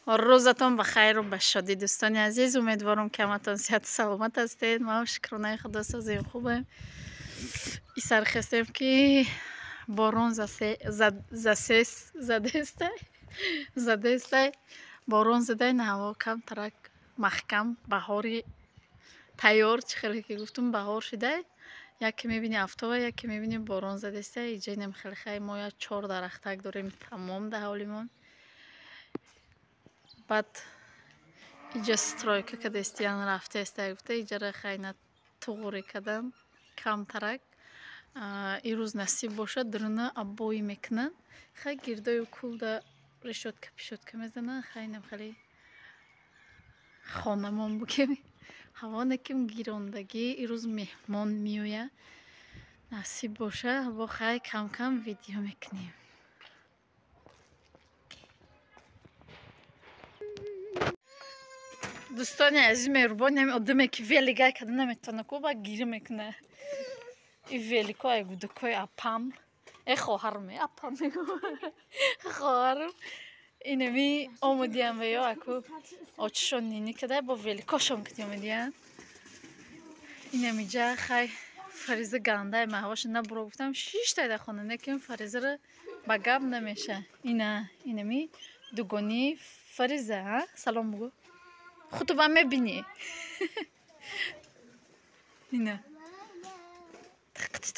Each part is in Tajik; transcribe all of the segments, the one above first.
Рӯзатон ба хайру ба шодӣ, дӯстони азиз. Умедворам, ки ҳаматон сиҳату саломат ҳастед. Ма шукронаи Худо созем, хубем. Исархестем, ки борон задестай, борон задай, на ҳаво камтарак маҳкам, баҳори тайёр, чӣ хеле ки гуфтум, баҳор шидай. Яке мебини афтова, яке мебини борон задестай. Иҷа инам хеле хай, мо я чор дарахтак дорем тамом дар ҳавлимон. Баъд иҷа стройка кадестиян рафтеста, гуфта иҷара хайна туғурӣ кадан камтарак. Ирӯз насиб бошад, дуруна обои мекунанд. Хай гирдою кулда решётка пишётка мезананд. Хайнам хеле хонамон букем. Ҳаво наким гирондагӣ, ирӯз меҳмон меояд. Насиб боша, бо хай кам-кам видео мекунем. Дӯстони азиз, меҳрубон, ҳами одаме ки велигай када наметавона ку, ба гирӣ мекуна. И велико ай гудукои апам, э хоҳарам, э апам мегӯ, хоҳарам. Инами омадиям ва ё аку очишон нини када бо великошон кати омадиян. Инамиҷа хай Фариза гандай маҳваша набуро гуфтам, шиштай дар хона, неким Фаризаро ба гап намеша. Ина инами дугони Фариза, а? Салом бугӯ. Худто ба мебинӣ. Ина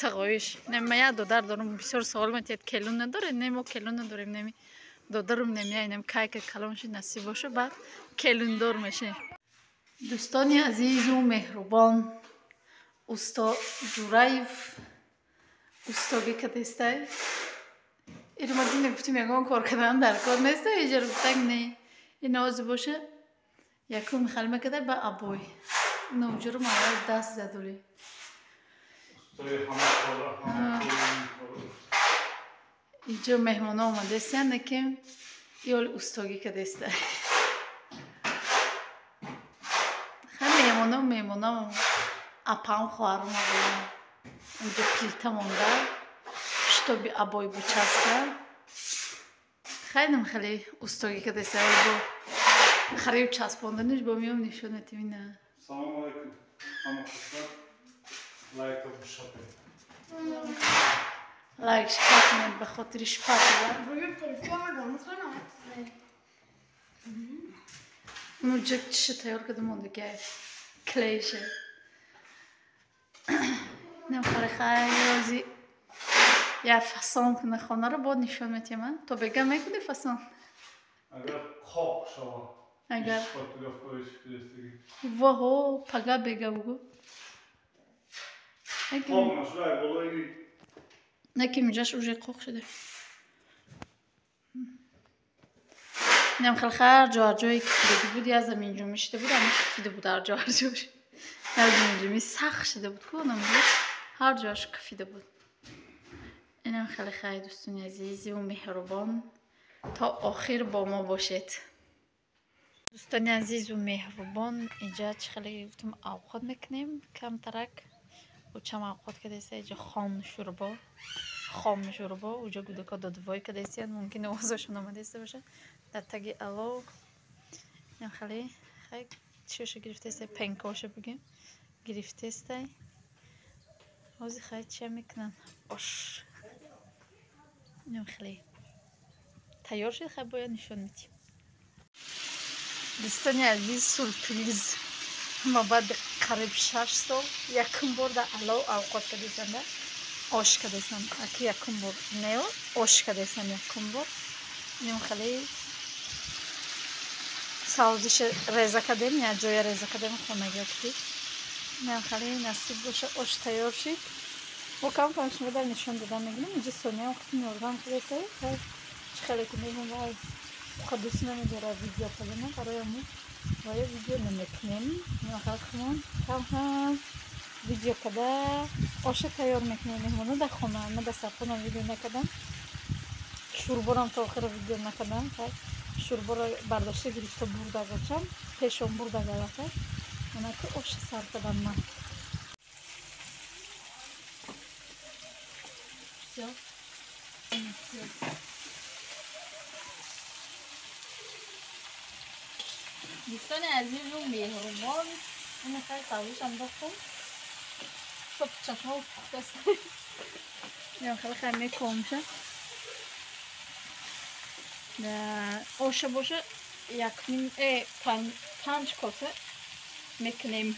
тағоиш. Ма як додар дорам, бисёр савол метиҳад, келун надоред? Не, мо келун надорем. Неми додарам немия, инам кайка калон шид, насиб боша, баъд келундор мешем. Дӯстони азизу меҳрубон, усто Ҷураев устогӣ кадестай. Ирмадина гуфтим, ягон кор кардан дар кор неста, иҷара гуфтак не. Ин ози боша якум хал мекарда ба обой. Ноҷурум аввал даст задули. Иҷо меҳмоно омадестиян, неким ёли устогӣ кадеста. Ха меҳмоно, меҳмоно апам, хоҳарам инҷо плита монда, шитоби обой бучаска. Хайнам хеле устогӣ кадеста, бо хариб часпонданиш бо миём нишон метим ина. Салом алайкум. Ҳама хушбахт. Лайк шапед. Лайк шпат кунед ба хотири шпат. Муҷак чиша тайёр карда мондагай. Клейша. Нам хеле хай рози я фасон куна хонаро бод нишон метиҳам. То бега мекунӣ фасон? Агар қоқ шавад. Агар воҳо пага бега бугӯ. Қоқ нашуда, болои Наким ҷаш уже қоқ шуда. Инам хеле ҳар ҷо ҳар ҷое ки кифидаги буд, я заминҷумӣ шуда буд, ҳама кифида буд ҳар ҷо ҳар ҷош. Я заминҷумӣ сахт шуда буд ку, онам буд, ҳар ҷоаш кифида буд. Инам хеле хай, дӯстони азизу меҳрубон, то охир бо мо бошед. Дӯстони азизу меҳрубон, инҷа чӣ хеле гуфтум, авқот мекунем камтарак. Учам авқот кадеста, иҷа хом шӯрбо, хом шӯрбо, уҷо гудако додвой кадестиян, мумкин овозошон омадеста бошад. Дар таги алов инам хеле хай чиёша гирифтестай, пенкоша бигем гирифтестай. Ҳозир хай чия мекунанд? Ош. Инам хеле тайёр шуд, хай бояд нишон медиҳем. Дӯстони азиз, сюрприз. Ма баъди қариб 6 сол якум бор дар алов авқот кадесам, ош кадесам. Аки якум бор не, ош кадесам якум бор. Инам хеле савзиша реза кардем, як ҷоя реза кардем хонагиё ки. Инам хеле насиб боша, ош тайёр шид. Бо кам кам шумо дар нишон додан мегирем. Инҷа Сониям худтон ёрдам кардеста. Чӣ хеле ки мегӯм, вай дӯст намедорад видео кардана, барои мо вая видео намекунем. Хумон кам кам видео карда оша тайёр мекунем. Меҳмоно дар хона, ман дар сархонам видео накардам. Шӯрборам то охира видео накардам. Шӯрборо бардошта гирифта бурда гочам, пешон бурда галака. Манаки оша сар кардам ман. Всё. Всё. Дӯстони азизу меҳрубон, ин хеле сабзиш андохтум. Шоп чашмо пухтаст. Ин хеле хай мекомша. Оша боша як ним 5 коса мекунем.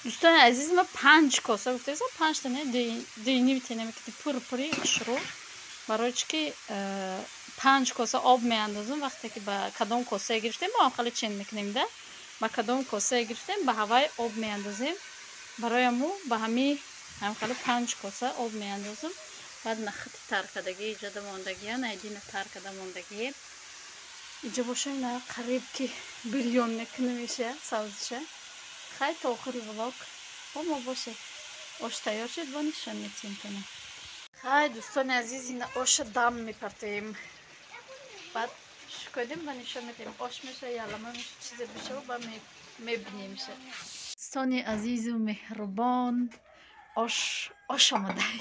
Дӯстони азиз, ма 5 коса гуфтаистам, 5 та не, диним тена мекунем пур-пури хушрӯ. Барои чӣ ки 5 коса об меандозем, вақте ки ба кадом косае гирифтем, мо хеле чен мекунем да. Ба кадом косае гирифтем, ба ҳавай об меандозем. Барои ҳаму ба ҳами ҳам хеле 5 коса об меандозем. Баъд нахати тар кардагӣ иҷода мондагия, найдина тар карда мондагӣ. Иҷо боша ина қариб ки бирён мекунем иша, сабзиша. Хай то охири влог бо мо бошед. Ош тайёр шуд, бо нишон метиҳем тона. Хай дӯстони азиз, ина оша дам мепартоем. Баъд шукодем ба нишон метиҳем. Ош меша, ялама меша, чизе бишава, ба мебинем иша. Дӯстони азизу меҳрубон, ош омодай.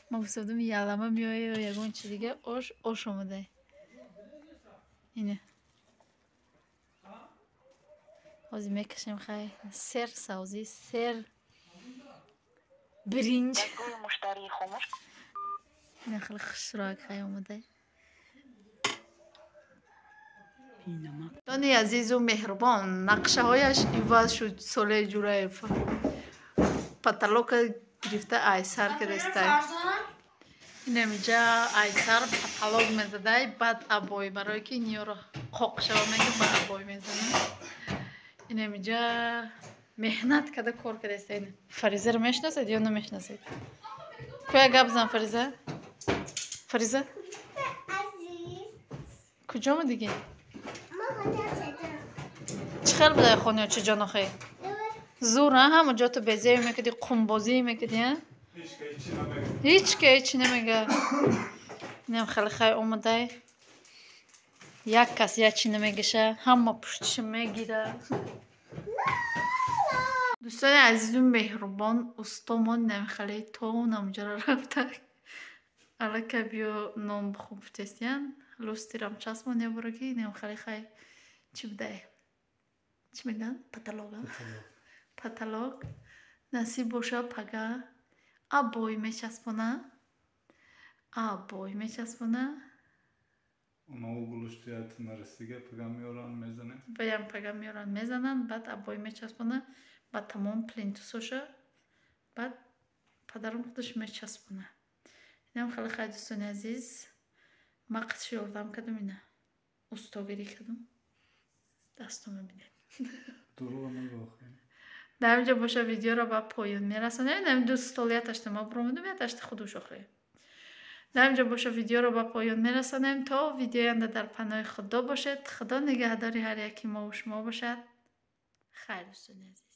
Ма гуфтам ялама меоя ё ягон чи дига, ош омодай. Ине. Ҳозир мекашем хай сер савзӣ, сер биринҷ. Ина хеле хушрӯак хай омодай. Дӯстони азизу меҳрубон, нақшаҳояш иваз шуд. Солеи Ҷураев потолока гирифта айсар кардастай. Инамиҷа айсар потолок мезадай, баъд обой, барое ки ниёро қоқ шава мега, ба обой мезанам. Инамиҷа меҳнат карда кор кардастай. Фаризаро мешиносед ё намешиносед? Куя гап зан, Фариза? Фариза? Куҷо омадигӣ? Чӣ хел будай хонаё чӣ ҷонохе? Зур, а? Ҳама ҷо ту безеб мекардӣ, қумбозӣ мекардӣ, а? Ҳеҷ ка ҳеҷ намега. Инам хеле хай омадай. Як кас як чӣ намегаша, ҳама пуштиша мегира. Дӯстони азизу меҳрубон, устомон инам хеле то намҷара рафта. Аллакай биё нон бихӯр гуфтестиян. Лустирам часпон ябора ки инам хеле хай чӣ будай? Чӣ мегӯянд? Потолок. Потолок. Насиб боша пага обой мечаспона. Обой мечаспона. Оно гулуштият нарасига пага меоранд мезананд. Баям пага меоранд мезананд, баъд обой мечаспона, баъд тамом плинтусоша, баъд падарам худаш мечаспона. Инам хеле хай дӯстони азиз, ма қитши ёрдам кардам, ина устогирӣ кардам. Дасту мебинед. Дурӯғ нагӯ. Дар инҷо боша видеоро ба поён мерасонем. Инам ду стол яташта ма буромадам, яташта худуш охе. Дар инҷо боша видеоро ба поён мерасонем. То видеои оянда дар паноҳи Худо бошед. Худо нигаҳдори ҳар яки мо ва шумо бошад. Хайр дӯстони азиз.